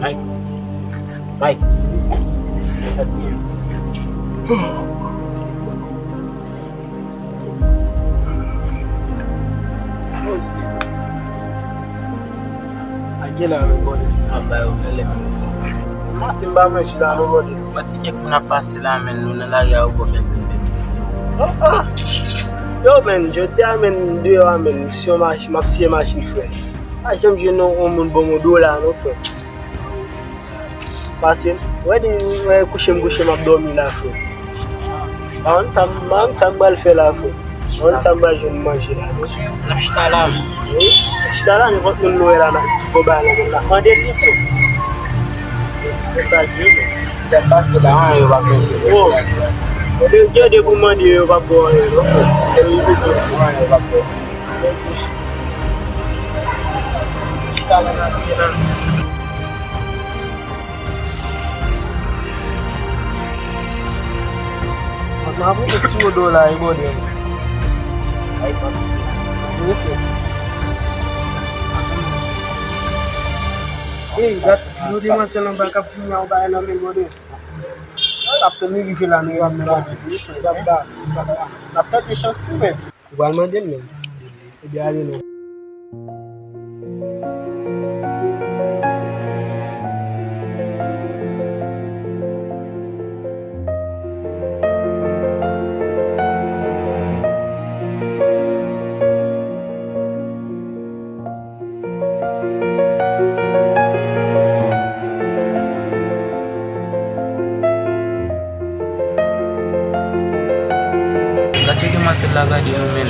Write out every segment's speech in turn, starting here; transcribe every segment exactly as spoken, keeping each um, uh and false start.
Mike. Mike. A gen la, men, bòdè. M ap bay yo bèlè. Maten m pa manje la, non, bòdè. Mwen ti kèk moun ap pase la, men nou nan lari a, yo bò kèk moun. Ah, ah. Yo, men, jodi a, men, deyò a, men, si yon machin, m ap siye machin, frè. Pa janm jwenn yon, yon moun ban m yon dola, non, frè. Pase, wè, di, wè, kouche m kouche, m ap dòmi la, frè. Pa konn sa, pa konn sa m pral fè la, frè. Pa konn sa m pral jwenn manje la, non. N ap chita la, wi. Wi, n ap chita la, nenpòt moun nou wè la, n ap fè bagay la, n ap mande li, frè. Se sa l ye, men. Lè pase la, anyen yo p ap fè. Oh. Yo de, yo de pou mande yo, yo p ap ba w anyen, non, frè. Anyen yo p ap ba w. Chita la, n ap chita la. Mwen ap mete ti modo la, e bòdè. Ey, gad, nou demwazèl anba k ap vini a, yon bagay nan men bòdè. N ap tann li rive la, nou ap mande. N ap tante chans nou menm. Ou pral mande l menm. Ebyen, ale non. Gade demwazèl la, gade yon men.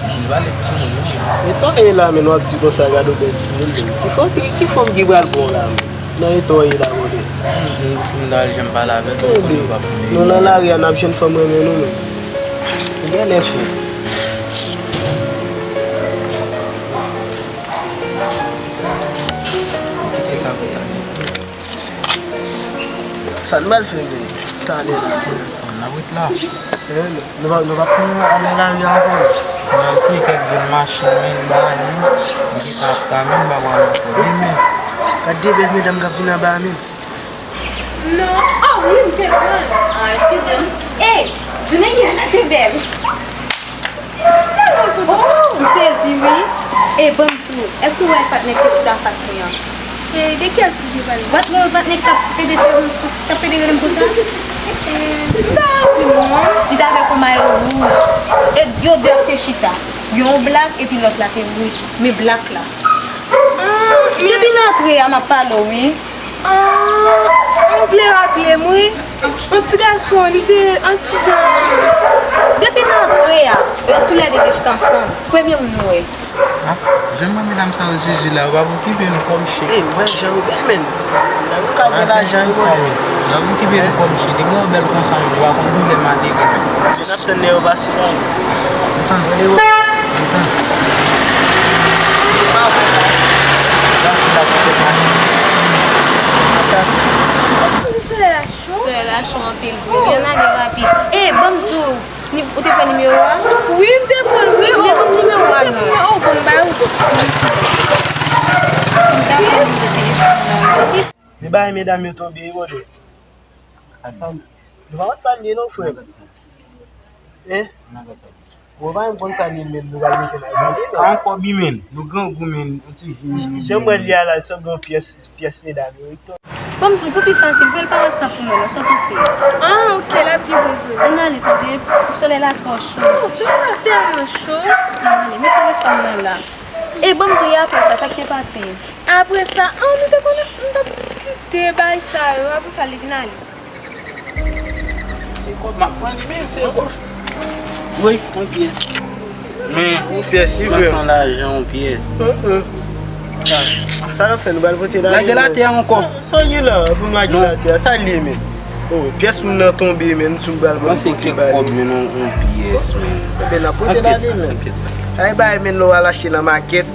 Li pale timoun, wi. Etan e la, men w ap di konsa, gade yon bèl timoun, men. Ki fòm, ki, ki fòm ki pral bon la, men? Nan etan e la, mande. Timoun ta janm pale avèk nou, nou pa foume. Nou nan lari a, n ap jwenn fanm renmen nou, men. Ou gen lè fou. Kite sa pou talè. Sa n pral fè, men? Talè la. N ap ret la. Eh, nou pa, nou pa pran ale lari a ankò. Nan si kèk grenn machin, men, bagay, men. Gen sa ap ta, men, ba mwen ankò. Wi, men. Gade de bèl medam k ap vin anba a, men. Non. Ah, wi, m te pran. Ah, eskize m. Ey, jounen yè la te bèl. Oh, m sezi, wi. E, ban m di w, èske w wè patnè k te chita anfas mwen an? E, de kiyès ou te pale? Patnè, patnè k t ap pede fè m, t ap pede rele m konsa? E, m pa raple m, non. Li t avèk yon mayo wouj. E, yo de ap te chita. Yon blak, epi lòt la te wouj. Men blak la. Ah, men depi nan antre a, m ap pale w, wi. Ah, ou vle raple m, wi. Yon ti gason, li te yon ti jan. Depi nan antre a, yo toulède te chita ansanm. Premye moun nou wè. Ah, jan mwen medam sa yo zizi la, yo p ap okipe nou kòm che. Ey, ou wè jan yo bèl, men. Yo ka gen lajan, wi, men. Yo p ap okipe nou kòm che. Depi yo bèl konsa, yo pa konn doulè malere, men. N ap tann lè yo pase la. Antann. Antann. Pase la sou tèt machin. Solèy la cho. Solèy la cho anpil vre. Wi, ann ale rapid. E, ban m di w, ni-, ou te pran nimewo a? Wi, m te pran l, wi. Men ban m nimewo a, non. Oh, bon, m ba ou. M ta pran nimewo telefòn nan. Li bay medam yo tonbe, wi, bòdè. Nou pa konn sa l ye non, frè. Hein? Bon, pa menm konn sa l ye menm, nou pral mete nan pale, non. Ka yon kòb wi, men. Nou grangou, men. Yon ti vi. Jan m wè l ye a la, li sanble yon pyès, pyès medam yo. Bon, m di w, pou pi fasil, voye l pa WhatsApp pou mwen, non, sa w panse? Ah, ok, l ap pi bon vre. Ann ale, tande, solèy la twò cho. Oh, solèy la tèlman cho. Ann ale, met telefòn nan la. E bon, m di w, e apre sa, sa k te pase? Apre sa, ah, nou te konn, nou t ap diskite, bagay sa yo, apre sa, li vin ale. Se kòb m ap pran li menm, se kòb. Wi, yon pyès. Men, yon pyès, si vre. Pran son lajan, yon pyès. Sa n ap fè, nou pral pote l ale, lage l atè a ankò. Sa, sa w ye la, pou m lage l atè a, sa l ye, men? Oh, pyès moun nan tonbe, men, m di w m pral pote ba li. Mwen se kèk kòb, men, yon, yon pyès, men. Ebyen, n ap pote l ale, men. Ay, bay, men, lè w al achte nan makèt.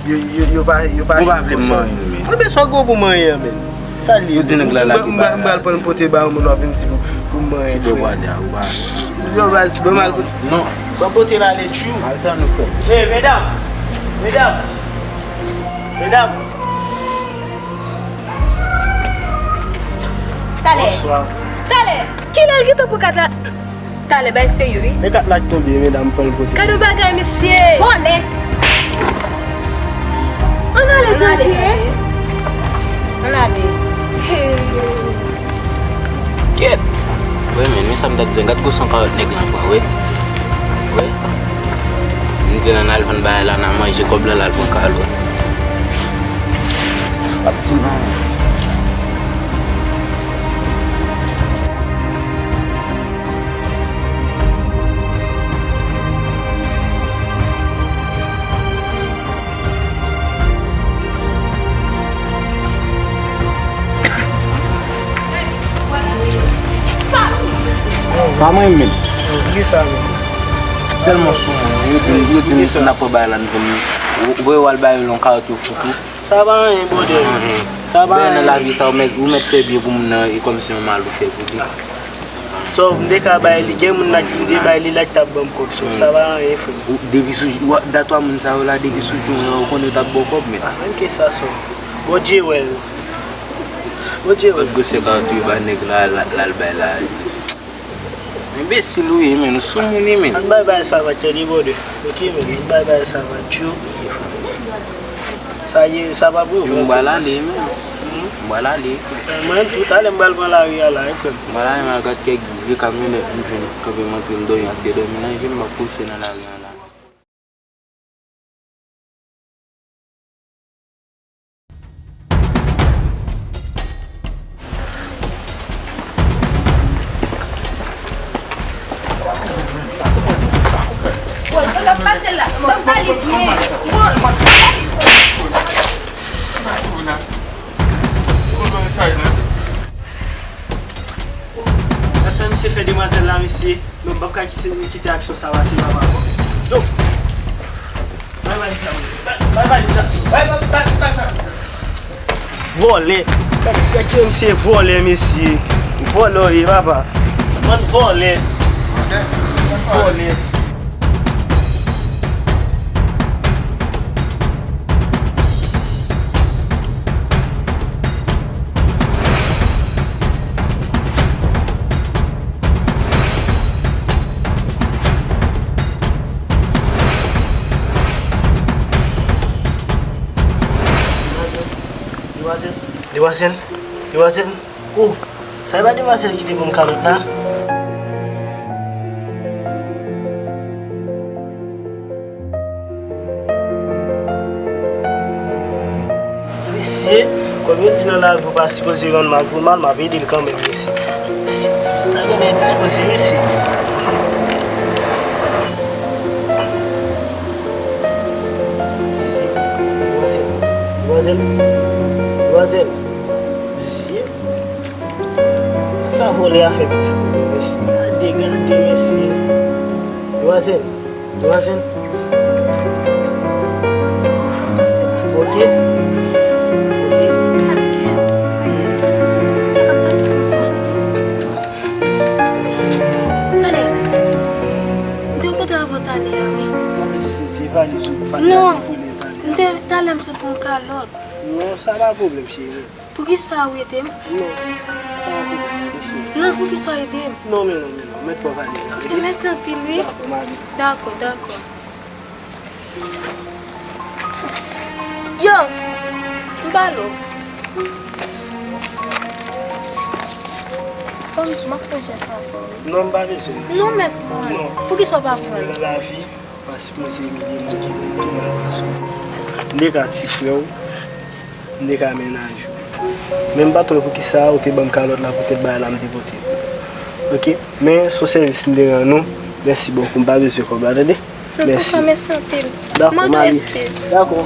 Yo, yo, yo pa, yo pa sipoze. Ou pa vle manyen, men. Anben, sa w gen pou manyen an, men? Sa l ye, men? M pral pran l pote ba yon moun, w ap vin di pou, pou m manyen, frè. Yo, baz, ban m al pote. Non. Ban pote l ale, tchou. Al sa nou fè. Ey, medam! Medam! Medam! Talè. Bonswa. Talè. Kilè l gentan pran kat la? Talè, bay serye, wi. Men kat la k tonbe, medam, pran l pote. Gad yon bagay, mesye. Vòlè. Ann ale, tande. Ann ale. Hey. Kyèt. Wi, men, men sa m t ap di, gad gwo san kawòt nèg lan pran, wi. Wi. M di nan al vann bagay la, nan manje kòb la, l al pran kalòt. Pa t di non. Pa mwen menm. Kisa menm? Tèlman sou moun, yo di, yo di n ap pran bagay la, nou vin, ou, ou voye w al bay yon kawòt, yo fout ou. Sa pa anyen, brother. Sa pa anyen. Nan lavi sa, ou mèt, ou mèt fè byen pou moun nan, e kòmsi yon mal ou fè pou li. So, m te ka bay li, gen moun la ki m te bay li la ki t ap ban m kòb, so, sa pa anyen, frè m. Ou, depi sou, w, da twa moun sa yo la, depi sou jou, yo konnen yo t ap ba w kòb, men. Ah, menm ke sa, so. Bondye wè l. Bondye wè l. Lòt gosye ka touye ba nèg la, la, l al bay la. Enbesil ou ye, men, ou sou moun, ye, men. Ann bay bay sa va tande, brother. Ok, men, ann bay bay sa va tjou. Sa ye, sa pa pou yo. Yo, m pral ale, men. M pral ale. Mwen tou, talè m pral pran lari a la, wi, frè m. M pral ale, m al gad kèk vye kamyonèt m jwenn kanpe m antre m dòmi, paske dòmi nan je m, m ap kouche nan lari an la. Bon, sa k ap pase la? Ban m valiz mwen. Bon. Gad sa misye fè demwazèl la, mesye. Non, m p ap ka kite, kite aksyon sa pase, papa. Yo! Bay valiz la, bay, bay valiz la, bay, bay, bay, bay, bay. Vòlè. Gad, gad, gad, misye vòlè, mesye. Vòlè w ye, papa. Bann vòlè. Vòlè. Demwazèl, demwazèl, demwazèl. Oh, sa e pa demwazèl ki te ban m kalòt la? Mesye, kòm yo di nan lavi ou pa sipoze rann mal pou mal, m ap ede l kanmenm, mesye. Mesye, ti, ti ta gen lè dispoze, mesye. Mesye, demwazèl, demwazèl, demwazèl. Mesye, sa vòlè a fè pitit mwen, mesye. Gade, gade, mesye. Demwazèl. Demwazèl. Sa k ap pase la? Ok. Ok. Kalkès. Sa k ap pase konsa? Talè. M te kontre avè w talè a, wi. Non, se, se, se valiz ou, valiz ou vòlè talè a. Non. M te, talè m sot pran kalòt. Non, sa pa pwoblèm, cheri. Poukisa ou ede m? Non, sa pa pwoblèm, non, cheri. Non, poukisa ou ede m? Non, men non, men non. Mèt pran valiz la, ok? Ok, mèsi anpil, wi. Dakò, m ale. Dakò, dakò. Yo! M ba l ou. Ban m di w, m ap fè jès avè w. Non, m pa bezwen. Non, mèt pran l. Non. Poukisa w pa pran l? Nan lavi, pa sipoze imilye moun ki, ki mal pase w. M te ka ti frè w. M te ka mennaj ou. Men m pa t wè poukisa ou te ban m kalòt la poutèt bagay la m te pote. Ok? Men se yon sèvis m te rann ou. Mèsi bokou. M pa bezwen kòb la, tande? Mèsi. Antouka, mèsi anpil. Dakò, m ale. Mande w eskiz. Dakò.